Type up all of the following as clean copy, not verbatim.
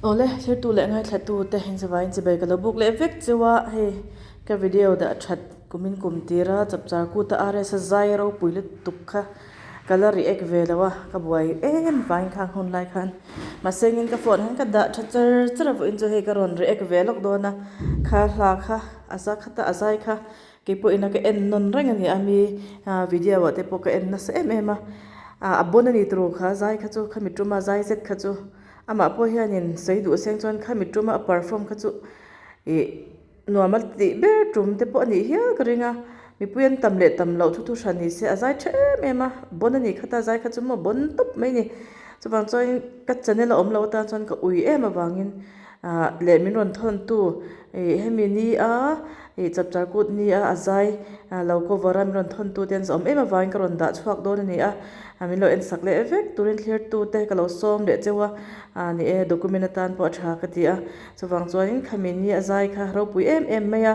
Awle, thirtu leh ngaithla te inzavain chibai ka lo buk leh vek cheu a, hei ka video dah that kumin kum tira chapchar kuta RS a zai ropui lutuk kha ka la react ve lo a, ka buai em vangin khang hun lai khan mahse engin ka phone ah hian ka dah tha char char a vawiin chu hei ka rawn react ve lawk dawn a, kha hla kha a za khata a zai kha keipawh ina ka en nawn reng a ni a mi video ah te pawh ka en nasa em em a, a bon a ni turu kha zai kha chu khami tuma zai zet kha chu. Amah pawh hianin sawi duh seng chuan khami tuma a perform kha chu ih nuam a tih ber tum te pawh a nih hial ka ring a, mipui an tam leh tam loh thu thu hran ni se a zai tha em em a, bon a nih kha ta zai kha chu maw bon tawp mai a ni. Chuvang chuan ka channel a awm loh atan chuan ka ui em avangin ah leh min rawn thawn tu ih hemi ni a ih chapchar kut ni a a zai lo cover a min rawn thawn tu te an zawm em avangin ka rawn dah chhuak dawn a ni a. A min lo en sak leh vek turin thlir tute ka lo sawm leh cheu a, ah ni e document atan pawh a tha ka ti a, chuvang chuanin khami ni a zai kha ropui em em mai a,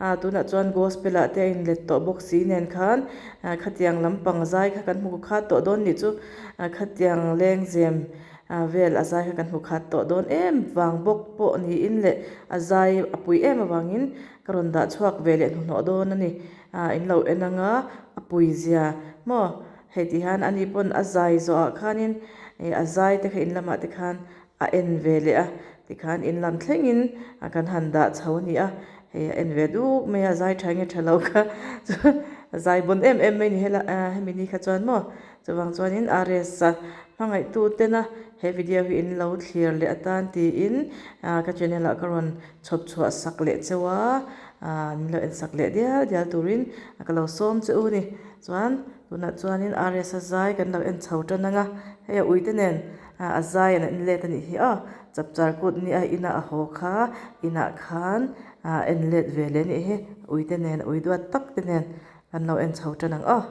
ah tunah chuan gospel ah te a inlet tawh bawk si nen khan ah khatiang lampang zai kha kan hmu khat tawh dawn nih chu, ah khatiang lengzem ah vel a zai kha kan hmu khat tawh dawn em vang bawk pawh niin leh a zai a pui em avangin ka rawn dah chhuak ve leh hnuhnawh dawn a ni, ah in lo en anga a pui zia maw. Hei ti hian ani pawn a zai zawhah khanin ih a zai te kha in lamah te khan a en ve leh a tikhan in lam thlengin a kan han dah chho a ni a hei a en ve duk mai a zai tha nge tha lo kha chuan a zai bawn em em mai a ni hela ah hemi ni kha chuan maw chuvang chuanin RS a hmangaihtu tena he video hi in lo thlir leh atan tiin ah ka channel ah ka rawn chhawp chhuah sak leh cheu a ah min lo en sak leh dial dial turin ka lo sawm che u a ni chuan. Tunah chuanin RS a zai kan lo en chho tan ang a, hei a uite nen a zai an en let a nih hi aw, chapchar kut ni a inah a haw kha inah khan a en let ve leh a nih hi, uite nen ui duat tak te nen kan lo en chho tan ang aw.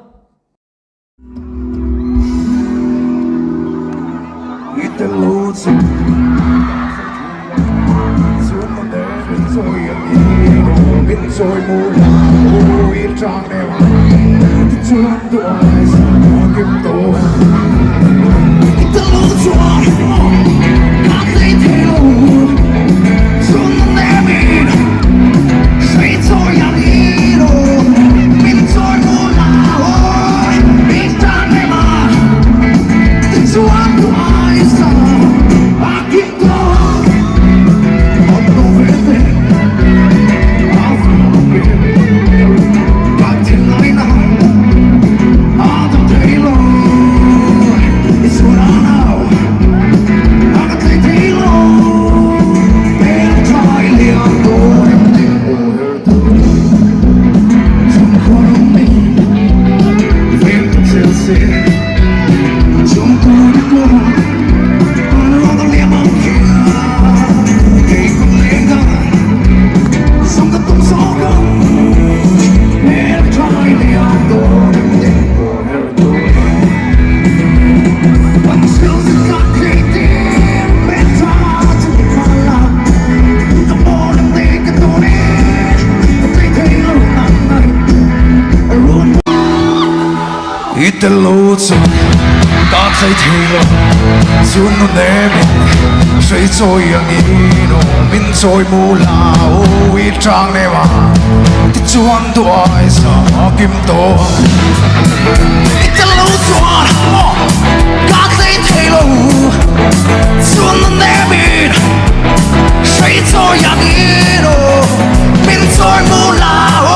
I tello chuan ka tlai thei lo chun nu nemin hrei chawi angin aw min chawi mu la aw i tang nem a tichuan duai sa kim tawh ang. I tello chuan ka tlai thei lo chun nu nemin hrei chawi angin aw min chawi mu la aw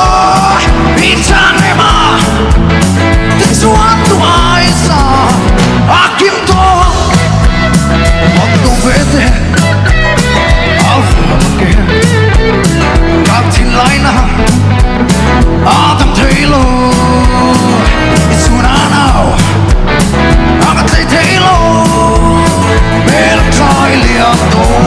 i tang nem a tichuan duai sa a kim tawh ang. An dawng ve te a vun ke ka thinlai na a dam thei lo i chhun a nau a ka tlei thei lo hmel tlai lian dawn.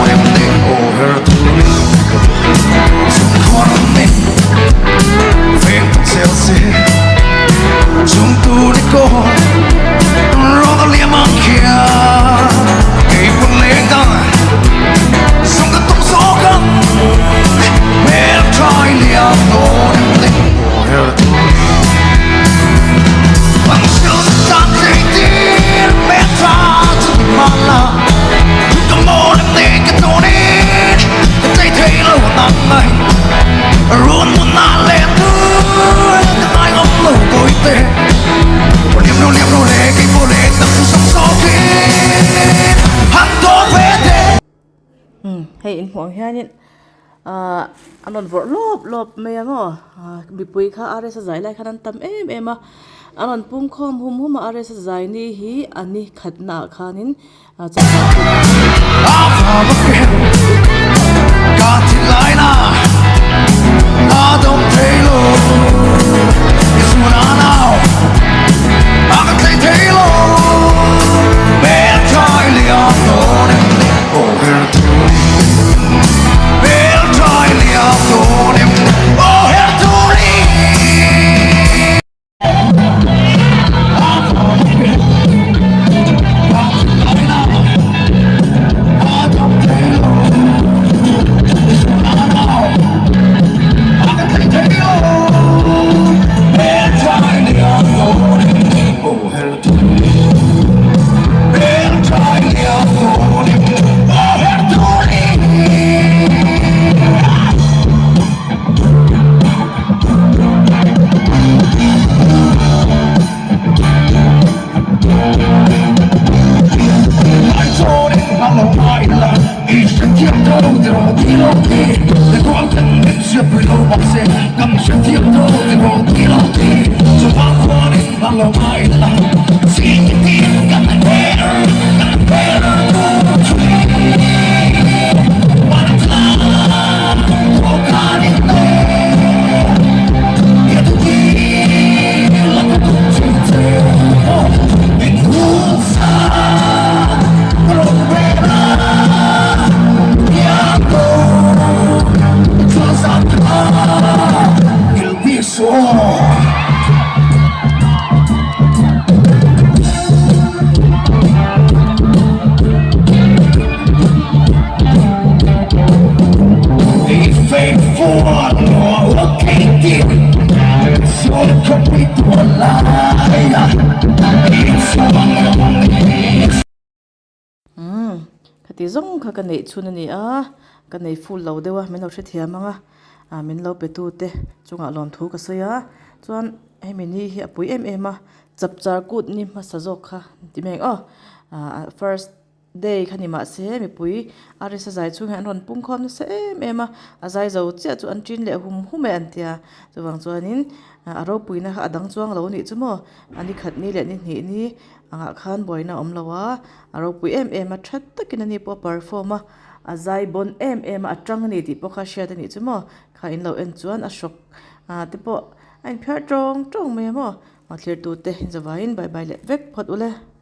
Hei in hmuh ang hianin ahh an rawn vawrh lawp lawp mai ang aw ahh mipui kha RS a zai lai khan an tam em em a an rawn pung khawm hum hum a RS a zai ni hi a ni khat naah khanin ah Umm khati zawng kha ka neih chhun a ni a ka nei full lo deuh a min lo hrethiam ang a ah min lo pe tu te chungah lawmthu ka sawi a chuan hemi ni hi a pui em em a chapchar kut ni hmasa zawk kha ti mai ang aw ah first day kha ni mahse mipui RS a zai chhung hian an rawn pung khawm nasa em em a a zai zo chiah chu an tin leh hum hum e an tia chuvang chuanin a ropuina kha a dang chuang lo anih chu maw a ni khat ni leh ni hnih ni angah khan buaina a awm lo a a ropui em em a tha takin ani pawh a perform a a zai bawn em em a a tang ani tih pawh kha a hriat anih chu maw kha in lo en chuan a hrawk ah te pawh a inphiar tawng tawng mai a maw a thlir tute in zavaiin bye bye leh vek phawt ule.